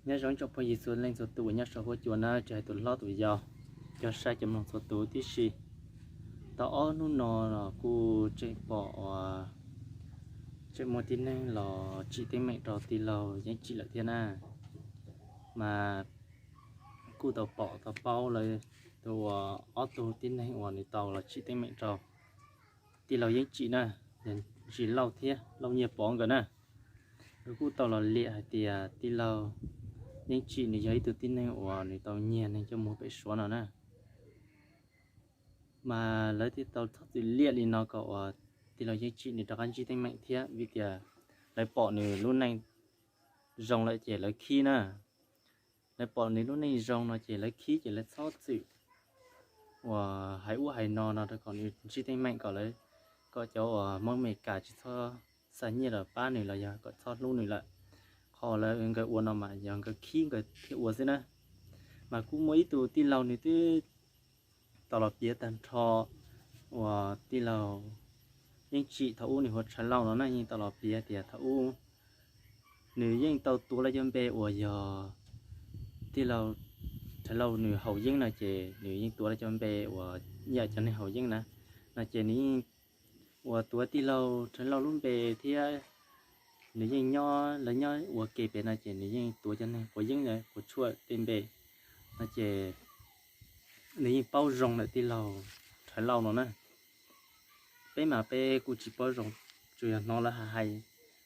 Nyob zoo tsoom phooj ywg txhua leej txhua tus uas nyob saum huab cua na, tsis hais tus hlob tus yau, cov saib cov mloog txhua tus tib si. Tau ob hnub no los kuj tseem pom uas tseem muaj tib neeg los tsim teeb meem rau tij laug Yeeb Tsim lawm thiab na. Mas kuj tau pom tau paub lawv tus uas ob tug tib neeg uas nws tau los tsim teeb meem rau tij laug Yeeb Tsim na, yog Ntsis Lauj thiab Lauj Nyiaj Pov nkawd na. Nkawd kuj tau los liam hais tias tij laug Yeeb Tsim nws yog ib tug tib neeg uas nws tau nyiag neeg coj mus pem Suav no na. Mas lawv thiaj tau txhob txwm liam li no kom uas tij laug Yeeb Tsim nws rov qab ntsib teeb meem thiab, vim tias lawv pom nws lub neej zoo lawm ces lawv khib na. Lawv pom nws lub neej zoo no ces lawv khib ces lawv txhob txwm uas hais ub hais no no rau kom nws ntsib teeb meem kom lawv, kom cov uas Hmoob Amelikas tsis txhob xa nyiaj los pab nws los yog kom txhob hlub nws lawm. Qhov uas lawv nkawd ua no mas yog nkawd khib nkawd thiaj ua xwb na. Mas kuj muaj ib tug tij laug nws twb tau los piav tag nrho uas tij laug Yeeb Tsim thaum ub nws hu ua Rhawv Lauj no na, yeej tau los piav tias thaum ub nws yeej tau tuav lawv cov npe uas yog tij laug Rhawv Lauj nws haus yeeb no ces nws yeej tuav lawv cov npe uas yam cov neeg haus yeeb na, no ces nws yeej uas tuav tij laug Rhawv Lauj lub npe thiab nws yeej nyob, lawv nyob ua ke pem no ces nws yeej tuav cov neeg quav yeeb quav tshuaj tej npe no ces nws yeej paub zoo lawm tij laug Rhawv Lauj no na. Peb mas peb kuj tsis paub zoo, tsuas yog hnov lawv hais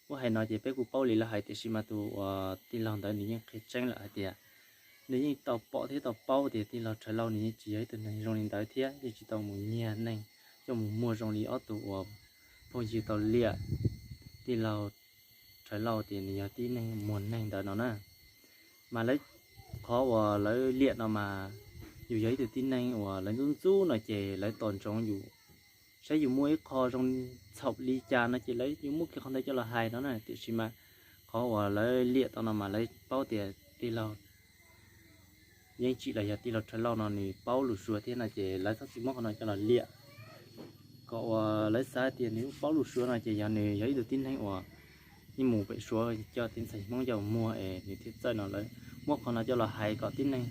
ub hais no ces peb kuj paub li lawv hais, tiam sis mas tus uas tij laug ntawd nws yeej qhia tseeb lawm hais tias nws yeej tau pom thiab tau paub tias tij laug Rhawv Lauj nws yeej tsis yog ib tug neeg zoo li ntawd thiab yeej tsis tau mus nyiag neeg coj mus muag zoo li ob tug uas phooj ywg tau liam tij laug Rhawv Lauj tias nws yog tib neeg muag neeg ntawd no na. Mas lawv, qhov uas lawv liam no mas yus yog ib tug tib neeg uas lawv ntxub ntxub no ces lawv tos ntsoov yus, saib yus muaj ib qho zoo txhaum li cas no ces lawv yuav muab kiag qhov ntawd coj los hais no na. Tiam sis mas qhov uas lawv liam tau no mas lawv paub tias tij laug Yeeb Tsim los yog tij laug Rhawv Lauj no nws paub lus Suav thiab no ces lawv txhob txwm muab qhov no coj los liam, kom uas lawv xav tias nws paub lus Suav no ces yog nws yog ib tug tib neeg uas yeej mus pem Suav coj tej ntxhais Hmoob coj muag es nws thiaj txawj no. Lawv muab qhov no coj los hais kom tib neeg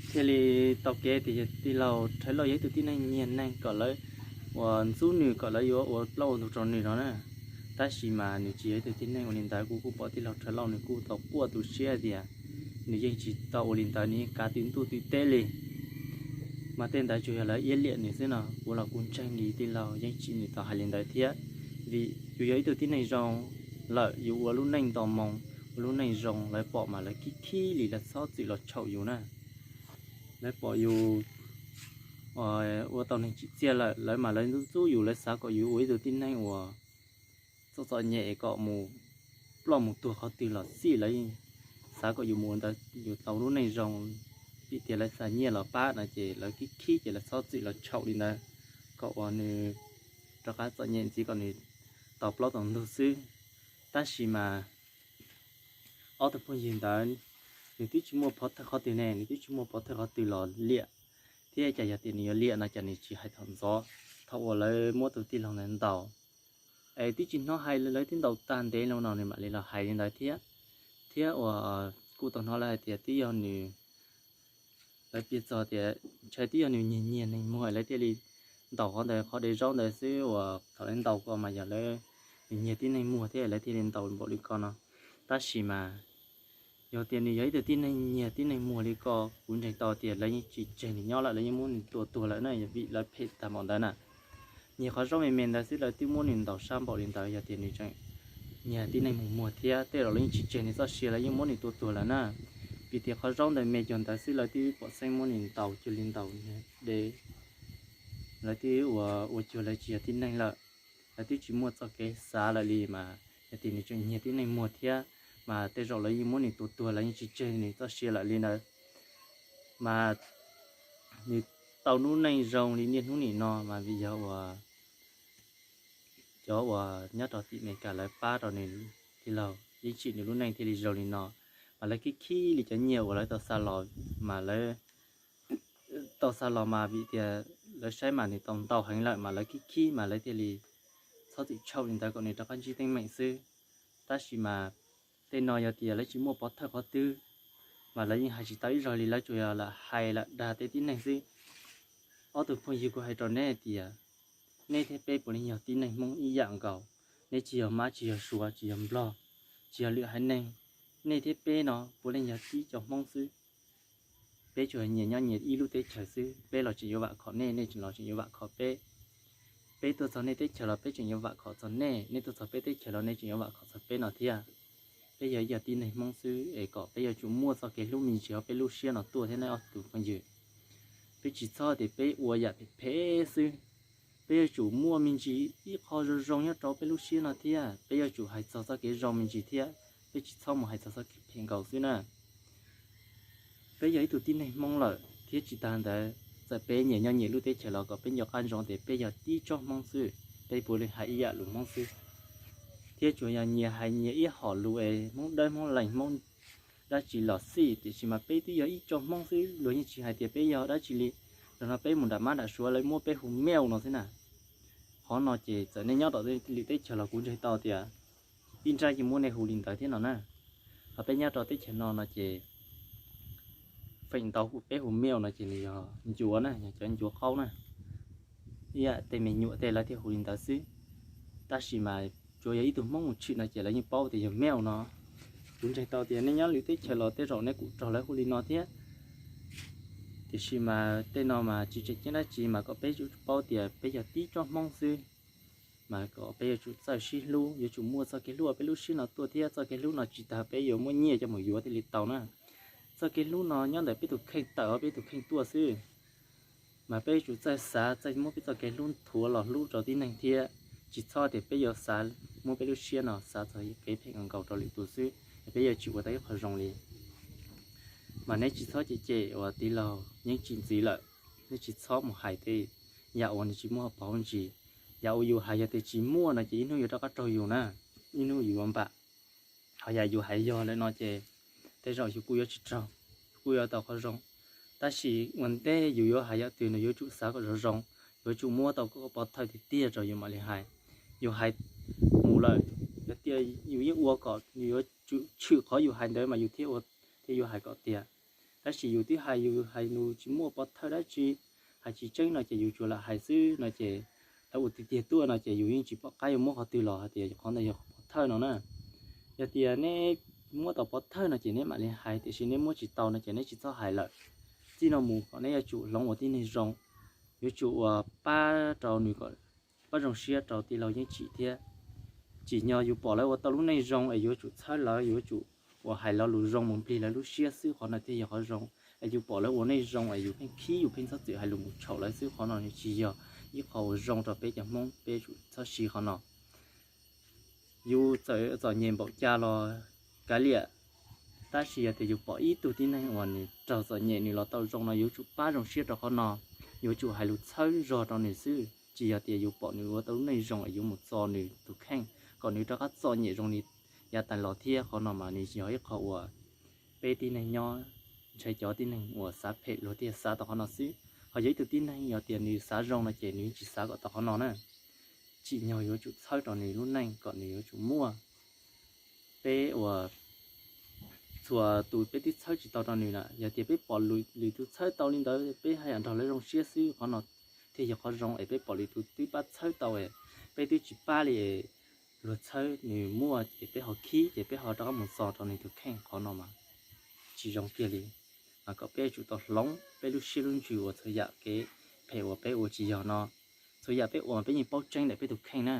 thiaj li tau kev tias yog tij laug Rhawv Lauj yog ib tug tib neeg nyiag neeg kom lawv uas ntxub nws kom lawv yuav ua plaub ua ntug rau nws no na. Tab sis mas nws tsis yog ib tug tib neeg ua li ntawd, kuv kuj pom tij laug Rhawv Lauj nws kuj tau quaj tu siab tias nws yeej tsis tau ua li ntawd, nws yeej kav twm ntuj twm teb li. Mas tej ntawd tsuas yog lawv iab liam nws xwb no, kuv los kuv ntseeg li tij laug Yeeb Tsim nws tau hais li ntawd thiab. Vim yus yog ib tug tib neeg zoo lawm, yus ua lub neej nto moo, ua lub neej zoo, lawv pom mas lawv khib khib li, lawv txhob txwm los tshaum yus na. Lawv pom yus ua tau neeg tsim txiaj lawm, lawv mas lawv ntxub ntxub yus, lawv xav kom yus ua ib tug tib neeg uas txom txom nyem kom mus ploj mus tuag qhov twg los xij, lawv xav kom yus mus ua ntawd yus tau lub neej zoo, vim tias lawv xa nyiaj los pab no ces lawv khib khib ces lawv txhob txwm los tshaum li ntawd, kom uas nws rov qab txom nyem ntxiv kom nws tau plaub tau ntug xwb. Tab sis mas ob tug phooj ywg ntawd nws twb tsis muaj pov thawj qhov twg ne, nws twb tsis muaj pov thawj qhov twg los liam, thiab cas yog tias nws yuav liam no cas nws tsis hais thaum ntxov, thaum uas lawv muab tus tij laug ntawd ntaus, es twb tsis hnov hais lawv twb ntaus tag ntev lawm no nws mam li los hais li ntawd thiab. Thiab uas kuj tau hnov lawv hais tias twb yog nws, lawv piv txog tias ntshai twb yog nws nyiag nyiag neeg muag lawv thiaj li ntaus qhov ntawd, qhov dev zaub ntawd xwb, uas thaum lawv ntaus ko mas yog lawv, nws nyiag tib neeg muag thiab lawv thiaj li ntaus npaum li ko no. Tab sis mas yog tias nws yog ib tug tib neeg nyiag tib neeg muag li ko, kuv ntseeg tau tias lawv yeej tsis tseg nws nyob lawm, lawv yeej muab nws tua tuag lawm na, yog vim lawv phem tag npaum ntawd na. Nyiag qhov zaub me me ntawd xwb lawv twb muab nws ntaus sab npaum li ntawd, yog tias nws tseem nyiag tib neeg mus muag thiab tej zaum lawv yeej tsis tseg nws txoj sia, lawv yeej muab nws tua tuag lawm na. Vim tias qhov zaub ntawd me cuag ntawd xwb lawv twb pom xeeb muab nws ntaus cuag li ntaus nyiag dev, lawv twb ua, ua cuag lawv tsis yog tib neeg lawm. Lawv twb tsis muaj txoj kev xav lawm li mas yog tias nws tseem nyiag tib neeg muag thiab mas tej zaum lawv yeej muab nws tua tuag, lawv yeej tsis tseg nws txoj sia lawm li ntawd. Mas nws tau lub neej zoo li niaj hnub nim no mas vim yog uas cov uas nyob rau tim Amelikas lawv pab rau nws, tij laug Yeeb Tsim nws lub neej thiaj li zoo li no. Mas lawv khib khib li cov nyiaj uas lawv tau xa los, mas lawv tau xa los mas vim tias lawv saib mas nws tau ntau heev lawm mas lawv khib khib mas lawv thiaj li txhob txwm tshaum li ntawd kom nws rov qab ntsib teeb meem xwb. Tab sis mas Tej no yog tias lawv tsis muaj pov thawj qhov twg, mas lawv yeej hais tsis tau ib zaug li, lawv tsuas yog lam hais lam dag tej tib neeg xwb. Ob tug phooj ywg, kuv hais rau neb tias nej thiab peb puav leej yog tib neeg Hmoob ib yam nkaus. Neb tsis yog Mab, tsis yog Suav, tsis yog Nplog, tsis yog lwm haiv neeg. Nej thiab peb no puav leej yog tib co Hmoob xwb. Peb tsuas nyias nyob nyias ib lub teb chaws xwb, peb los tseem yuav vam khom nej, nej los tseem yuav vam khom peb. Peb tuaj txog nej teb chaws los peb tseem yuav vam khom txog nej, nej tuaj txog peb teb chaws los nej tseem yuav vam khom txog peb no thiab. Peb yog ib yam tib neeg Hmoob xwb es kom peb yuav tsum muaj txoj kev hlub me ntsis hauv peb lub siab no tuaj thiab nej ob tug phooj ywg. Peb tsis txhob tias peb ua yam phem phem xwb. Peb yuav tsum muaj me ntsis ib qho zoo zoo nyob rau peb lub siab no thiab, peb yuav tsum hais txog txoj kev zoo me ntsis thiab, peb tsis txhob mus hais txog txoj kev phem nkaus xwb na. Peb yog ib tug tib neeg Hmoob lawm thiab tsis tas ntawd, txawm peb nyias nyob nyias lub teb chaws los kom peb nco qab ntsoov tias peb yog tib tsob Hmoob xwb, peb puav leej hais ib yam lus Hmoob xwb, thiab tsuas yog nyias hais nyias ib hom lus es Hmoob dawb Hmoob lees Hmoob dab tsi los xij, tiam sis mas peb twb yog ib tsob Hmoob xwb, luag yeej tsis hais tias peb yog dab tsi li. Los no peb mus nram Mab nram Suav lawv muab peb hu Meo no xwb na. Qhov no ces txawm nej nyob rau lwm teb chaws los kuv ntseeg tau tias ib nrab yeej muab nej hu li ntawd thiab no na. Ho peb nyob rau teb chaws no no ces feem ntau peb hu Meo no ces nws yog ncuav na, yog cov ncuav qaub na, ib yam tej me nyuam tej lawv thiaj hu li ntawd xwb. Tab sis mas tsuas yog ib tug Hmoob mus tshwm no ces lawv yeej paub tias yog Meo no. Kuv ntseeg tau tias nej nyob lwm teb chaws los tej zaum nej kuj raug lawv hu li no thiab. Tiam sis mas tej no mas tsis tseem ceeb dab tsi, mas kom peb yuav tsum paub tias peb yog tib tsob Hmoob xwb, mas kom peb yuav tsum txawj sib hlub, yuav tsum muaj txoj kev hlub peb lub siab no tuaj thiab. Txoj kev hlub no tsis tas peb yuav muaj nyiaj coj mus yuav thiaj li tau na. Txoj kev hlub no nyob ntawm peb tus kheej tawm peb tus kheej tuaj xwb. Mas peb yuav tsum txawj xav txawj muab peb txoj kev hlub nthuav los hlub rau tib neeg thiab. Tsis txhob tias peb yuav xav muab peb lub siab no xav txog kev phem nkaus rau lwm tus xwb, es peb yuav tsis ua tau ib qho zoo li. Mas neb tsis txhob cem cem uas tij laug Yeej Tsim ntxiv lawm, neb tsis txhob mus hais tej yam uas nws tsis muaj hauv paus hauv ntsis. Yam uas yus hais yog tias tsis muaj no ces ib hnub yuav rov qab raug yus na, ib hnub yus yuav npam. Ho yam yus hais yog lawm no ces tej zaum yus kuj yuav tsis raug, yus kuj yuav tau qhov zoo. Tab sis ua ntej yus yuav hais yam twg nws yuav tsum xav kom zoo zoo, yuav tsum muab tau kom pov thawj tiag tiag rau yus mam li hais. Yus hais mus lawm, yog tias yus yeej ua kom yus yuav tsum tshwm qhov yus hais ntawd mas yus thiaj ua, thiaj yuav hais kom tiag. Tab sis yus twb hais, yus hais nws tsis muaj pov thawj dab tsi, hais tsis tseeb no ces yus tsuas lam hais xwb no ces lawv ua tiag tiag tuaj no ces yus yeej tsis pom qab yuav muab qhov twg los hais tias qhov ntawd yog pov thawj no na. Yog tias neb muab tau pov thawj no ces neb mam li hais, tiam sis neb muab tsis tau no ces neb tsis txhob hais lawm. Txij no mus kom neb yuav tsum hloov ua tib neeg zoo, yuav tsum ua pab rau nws kom pab zoo siab rau tij laug Yeej Tsim thiab. Tsim nyog yus pom lawv ua tau lub neej zoo es yuav tsum txhawb lawv, yuav tsum ua hais lo lus zoo mus nplig lawv lub siab xwb, qhov no thiaj yog qhov zoo. Es yus pom lawv ua neej zoo es yus pheej khib, yus pheej txhob txwm hais lus mus txhaum lawv xwb, qhov no tsis yog ib qho uas zoo rau peb cov Hmoob, peb yuav tsum txhob siv qhov no. Yus txawm txom nyem npaum cas los kav liam, tab sis yog tias yus pom ib tug tib neeg uas nws raug txom nyem nws los tau zoo no, yuav tsum pab zoo siab rau qhov no, yuav tsum hais lus txhawb zog rau nws xwb. Tsis yog tias yus pom nws ua tau lub neej zoo es yuav mus txo nws tus kheej kom nws rov qab txom nyem zoo li yav tas los thiab. Qhov no mas nws yog ib qho uas peb tib neeg nyob, ntshai cov tib neeg uas xav phem luag thiaj xav tau qhov no xwb. Ho yog ib tug tib neeg yog tias nws xav zoo no ces nws tsis xav kom tau qhov no na. Tsim nyog yuav tsum txhawb rau nws lub neej kom nws yuav tsum muaj. Peb uas txhua tus peb twb txhawb tsis tau rau nws na, yog tias peb pom lwm tus txhawb tau li ntawd peb haj yam nrog lawv zoo siab xwb, qhov no thiaj yog qhov zoo. Es peb pom lwm tus twb pab txhawb tau es peb twb tsis pab li, luag txhawb nws muaj ces peb ho khib ces peb ho rov qab mus txo rau nws tus kheej, qhov no mas tsis zoo kiag li. Mas kom peb yuav tsum tau hloov peb lub siab lub ntsws uas txhua yam kev phem uas peb ua tsis yog no. Txhua yam peb ua peb yeej paub tseeb ntawm peb tus kheej na.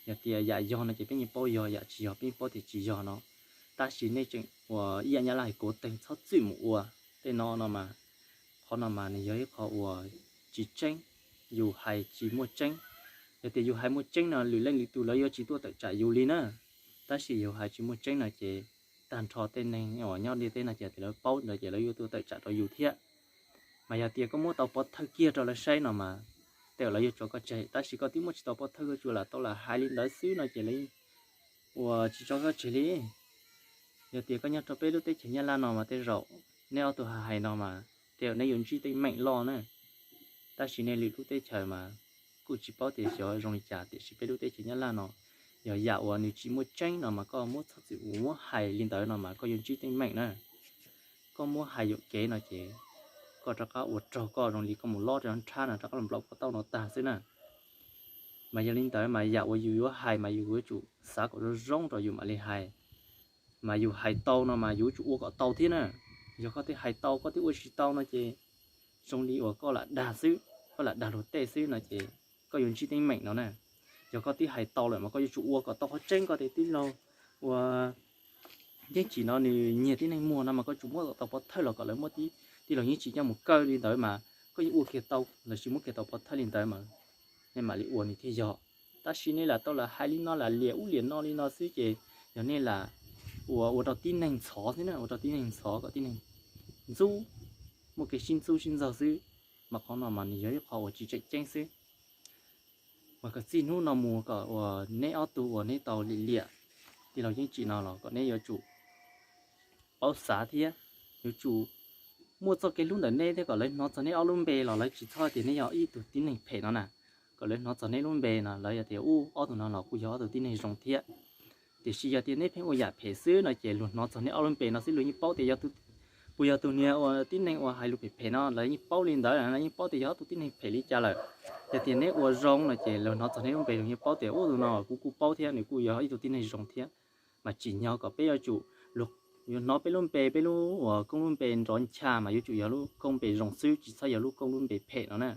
Yog tias yam yog no ces peb yeej paub yog, yam tsis yog peb yeej paub tias tsis yog no. Tab sis nej tseem ua ib yam Nyab Laj hais kov teeg txhob txwm mus ua tej no no mas, qhov no mas nws yog ib qho uas tsis tseeb, yus hais tsis muaj tseeb. Yog tias yus hais muaj tseeb no lwm leej lwm tus lawv yuav tsis tuaj tawm tsam yus li na. Tab sis yus hais tsis muaj tseeb no ces tag nrho tej neeg uas nyob ntiaj teb no ces lawv paub ntawd ces lawv yuav tuaj tawm tsam rau yus thiab. Mas yog tias koj muab tau pov thawj kiag rau lawv saib no mas tej zaum lawv yuav tso koj tseg, tab sis koj twb muab tsis tau pov thawj, koj tsuas lam tau lam hais li ntawd xwb no ces lawv ua tsis tso koj tseg li. Yog tias koj nyob rau peb lub teb chaws Nyab Laj no mas tej zaum neb ob tug hais hais no mas tej zaum neb yuav ntsib teeb meem loj na. Tab sis nej lwm lub teb chaws mas kuj tsis paub tias xyov zoo li cas, tiam sis peb lub teb chaws Nyab Laj no Yog yam uas nws tsis muaj tseeb no mas koj muab txhob txwm ua muab hais li ntawd no mas koj yuav ntsib teeb meem na. Koj muab hais yuam kev no ces koj rov qab ua raug koj zoo li koj mus lob rau nrhab no rov qab los nplaum koj tauj no tag xwb na. Mas yog li ntawd mas yam uas yus yuav hais mas yus yuav tsum xav kom zoo zoo rau yus mam li hais. Mas yus hais tau no mas yus yuav tsum ua kom tau thiab na. Yog koj twb hais tau koj twb ua tsis tau no ces zoo li uas koj lam dag xwb, koj lam dag luag tej xwb no ces koj yuav ntsib teeb meem no na. Yog koj twb hais tau lawm mas koj yuav tsum ua kom tau qhov tseeb, koj tias tij laug uas Yeej Tsim no nws nyiag tib neeg muag no mas koj tsum muab tau pov thawj los kom lawv muab tij laug Yeej Tsim coj mus kaw li ntawd mas koj yuav ua kiag tau lossis muab kiag tau pov thawj li ntawd mas nej mam li ua nws thiaj yog. Tab sis nej lam tau lam hais li no lam liam ub liam no li no xwb ces yog nej lam ua ua rau tib neeg ntxhov xwb na, ua rau tib neeg ntxhov kom tib neeg ntxub, muaj kev sib ntxub sib ntxaug xwb. Mas qhov no mas nws yog ib qho uas tsis tseem ceeb xwb. Mas kom txij hnub no mus kom uas neb ob tug uas neb tau liam liam tij laug Yeej Tsim no los kom neb yuav tsum paub xav thiab yuav tsum muaj txoj kev hlub ntawm neb thiab kom lawv hnov txog neb ob lub npe los lawv tsis txhob tias neb yog ib tug tib neeg phem no na. Kom lawv hnov txog neb lub npe no lawv yog tias ub ob tug no los kuj yog ob tug tib neeg zoo thiab. Tiam sis yog tias neb pheej ua yam phem xwb no ces luag hnov txog neb ob lub npe no xwb luag yeej paub tias yog tus, puas yog tus niag uas tib neeg uas hais lus phem phem no lawv yeej paub li ntawd, lawv yeej paub tias yog ob tug tib neeg phem li cas lawm. Yog tias neb ua zoo no ces luag hnov txog neb lub npe luag yeej paub tias ub tus no kuv kuj paub thiab nws kuj yog ib tug tib neeg zoo thiab. Mas tsim nyog kom peb yuav tsum, luag yuav hnov peb lub npe, peb lub uas koob lub npe nrov ncha mas yuav tsum yog lub koob npe zoo xwb tsis txhob yog lub koob lub npe phem no na.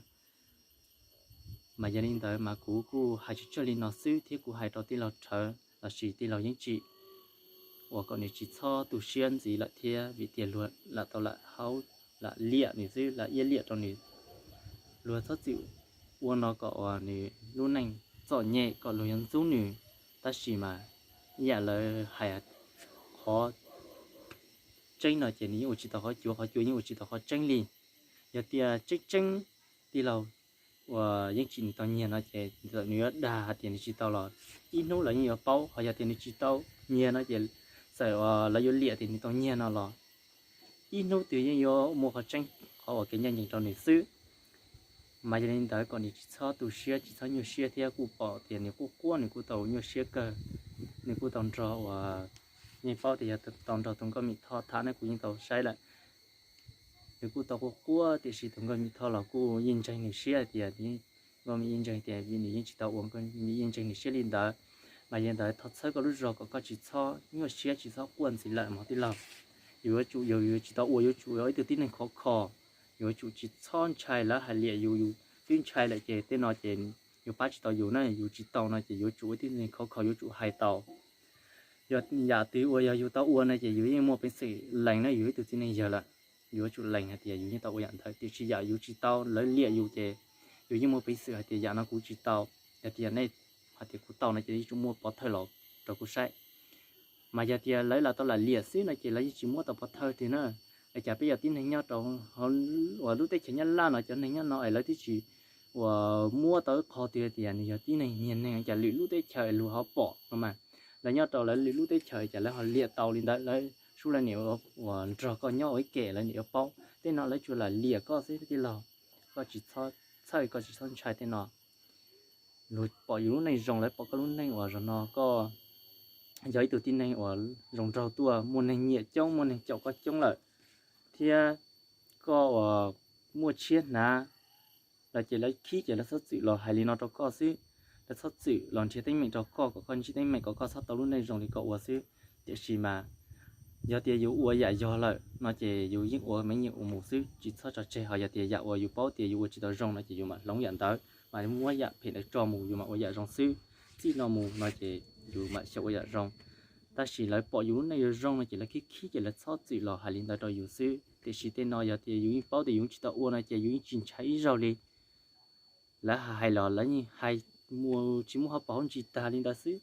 Mas yog li ntawd mas kuv kuj hais tsawg tsawg li no xwb thiab kuv hais rau tij laug Rhawv lossis tij laug Yeej Tsim uas kom nws tsis txhob tu siab ntxiv lawm thiab vim tias luag lam tau lam haub lam liam nws xwb, lam iab liam rau nws. Luag txhob txwm ua no kom uas nws lub neej txom nyem kom luag yuav ntxub nws. Tab sis mas ib yam lawv hais qhov tseeb no ces nws yeej ua tsis tau qhov cuav, qhov cuav yeej ua tsis tau qhov tseeb li. Yog tias tseeb tseeb tij laug uas Yeej Tsim nws tau nyiag no ces txawm nws yuav dag hais tias nws tsis tau los ib hnub lawv yeej yuav paub, ho yog tias nws tsis tau nyiag no ces txawm lawv yuav liam tias nws tau nyiag no los ib hnub twg yeej yuav muaj qhov tseeb, qhov uas kev ncaj ncees rau nws xwb. Mas yog li ntawd kom nws tsis txhob tu siab tsis txhob nyuaj siab thiab kuj pom tias nws quaj quaj nws kuj tau nyuaj siab kawg. Nws kuj tau nrog uas, yeej paub tias yog tau nrog tus Nkauj Mim Thoj tham ne kuv yeej tau saib lawm. Nws kuj tau quaj quaj tiam sis tus Nkauj Mim Thoj los kuj yeej ntseeg nws siab hais tias, Nkauj Mim yeej ntseeg tias vim nws yeej tsis tau ua, Nkauj Mim yeej ntseeg nws siab li ntawd. Mas yog li ntawd thov txhawb koj lub zog kom koj tsis txhob nyuaj siab tsis txhob quaj ntxiv lawm mog tij laug. Yus yuav tsum, yog yus tsis tau ua yuav tsum ua ib tug tib neeg khov kho, yuav tsum tsis txhob ntshai lawv hais liam yus, yus twb ntshai lawm ces tej no ces yuav pab tsis tau yus na, yus tsis tau no ces yuav tsum ua ib tug tib neeg khov kho yuav tsum hais tau. Yog yam twg uas yog yus tau ua no ces yus yeej muaj peev xwm lees na, yus ib tug tib neeg yawg lawm, yuav tsum lees hais tias yus yeej tau ua yam ntawd. Tiam sis yam yus tsis tau, lawv liam yus ces yus yeej muaj peev xwm hais tias yam no kuv tsis tau. Yog tias nej hais tias kuv tau no ces yuav tsum muaj pov thawj los rau kuv saib. Mas yog tias lawv lam tau lam liam xwb no ces lawv yeej tsis muab tau pov thawj tiag na. Es cas peb yog tib neeg nyob rau uas lub teb chaws Nyab Laj no cov neeg nyob no es lawv twb tsis uas muab tau ib qho twg tias nws yog tib neeg nyiag neeg, cas lwm lub teb chaws luag ho pom no mas. Lawv nyob rau lawv lwm lub teb chaws cas lawv ho liam tau li ntawd, lawv sub lawv niam uas nrog koj nyob ua ib ke lawv niam yuav paub. Tej no lawv tsuas lam liam koj xwb tij laug, koj tsis txhob txhawj, koj tsis txhob ntshai tej no. Luag pom yus lub neej zoo, lawv pom koj lub neej uas zaum no koj yog ib tug tib neeg uas zoo nraug tuaj, muaj neeg nyiam coob, muaj neeg caum koj coob lawm, thiab koj uas muaj tshiab hnav los ces lawv khib ces lawv txhob txwm los hais li no rau koj xwb. Lawv txhob txwm los nrhiav teeb meem rau koj kom koj ntsib teeb meem kom koj txhob tau lub neej zoo li koj ua xwb. Tiam sis mas yog tias yus ua yam yog lawm no ces yus yeej ua meej yeej ua mus xwb, tsis txhob tso tseg. Ho yog tias yam uas yus paub tias yus ua tsis tau zoo no ces yus mam hloov yam ntawd, mas muab yam phem ntawd tso mus, yus mam ua yam zoo xwb. Txij no mus no ces yus mam xyaum ua yam zoo. Tab sis lawv pom yus lub neej zoo zoo no ces lawv khib khib ces lawv txhob txwm los hais li ntawd rau yus xwb. Tiam sis tej no yog tias yus yeej paub tias yus tsis tau ua no ces yus yeej tsis ntshai ib zaug li. Lawv hais los lawv yeej hais mus tsis muaj hauv paus hauv ntsis tag li ntawd xwb,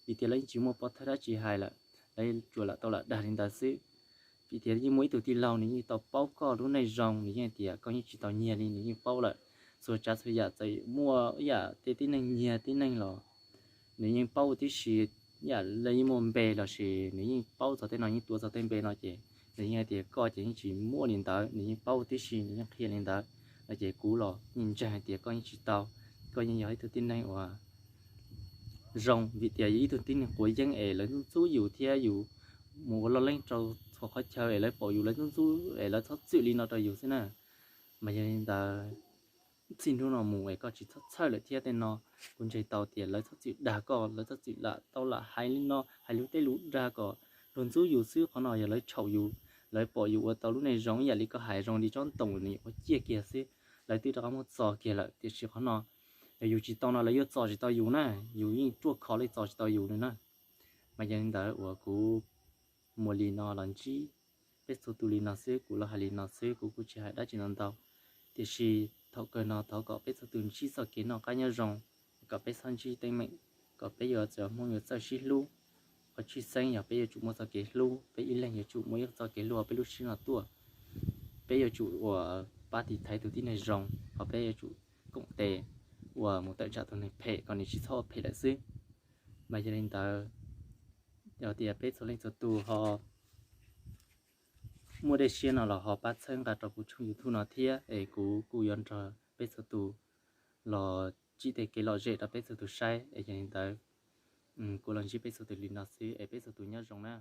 vim tias lawv yeej tsis muaj pov thawj dab tsi hais lawm, lawv tsuas lam tau lam dag li ntawd xwb. Vim tias yeej muaj ib tug tij laug nws yeej tau paub koj lub neej zoo, nws yeej tias koj yeej tsis tau nyiag li, nws yeej paub lawm. Txhua tsav txhua yam txawm muaj ib yam tej tib neeg nyiag tib neeg los nws yeej paub tib si, ib yam li yeej muaj npe lossis nws yeej paub txog tej no, yeej tuav txog tej npe no ces nws yeej hais tias koj ces yeej tsis muaj li ntawd, nws yeej paub tib si, nws yeej qhia li ntawd. No ces kuv los yeej ntseeg hais tias koj yeej tsis tau, koj yeej yog ib tug tib neeg uas zoo, vim tias yus ib tug tib neeg quav yeeb es lawv ntxub ntxub yus thiab yus mus ua loj leeb rau txhua qhov chaw es lawv pom yus lawv ntxub ntxub es lawv txhob txwm li no rau yus xwb na. Mas yog li ntawd, txij hnub no mus es koj tsis txhob txhawj lawm thiab. Tej no kuv ntseeg tau tias lawv txhob txwm dag koj, lawv txhob txwm lam tau lam hais li no hais lus tej lus dag kom luag ntxub yus xwb. Qhov no yog lawv txhaum yus, lawv pom yus ua tau lub neej zoo ib yam li koj hais zoo li tsob ntoo nws yuav ciaj kiag xwb, lawv twb rov qab muab txo kiag lawm. Tiam sis qhov no yog yus tsis tau no lawv yuav txo tsis tau yus na, yus yeej ruaj khov li txo tsis tau yus li na. Mas yog li ntawd uas kuv muaj li no los ntsib peb txhua tus li no xwb, kuv los hais li no xwb, kuv kuj tsis hais dab tsi no ntau. Tiam sis thaum kawg no thov kom peb txhua tus ntsib txoj kev noj qab nyob zoo, kom peb txhob ntsib teeb meem, kom peb yuav txawj, Hmoob yuav txawj sib hlub. Qhov tshwj xeeb yog peb yuav tsum muaj txoj kev hlub, peb ib leeg yuav tsum muaj ib txoj kev hlub peb lub siab no tuaj. Peb yuav tsum uas pab tiv thaiv tus tib neeg zoo, ho peb yuav tsum koom tes uas mus tawm tsam tus neeg phem kom nws tsis txhob ua phem lawm xwb. Mas yog li ntawd, yog tias peb txhua leej txhua tus ho muaj dej siab no los ho pab txhawb nqa rau kuv tshooj YouTube no thiab, es kuv kuj yuav nrog peb txhua tus los tsim tej kev lom zem rau peb txhua tus saib. Es yog li ntawd, kuv los ntsib peb txhua tus li no xwb, es peb txhua tus nyob zoo na.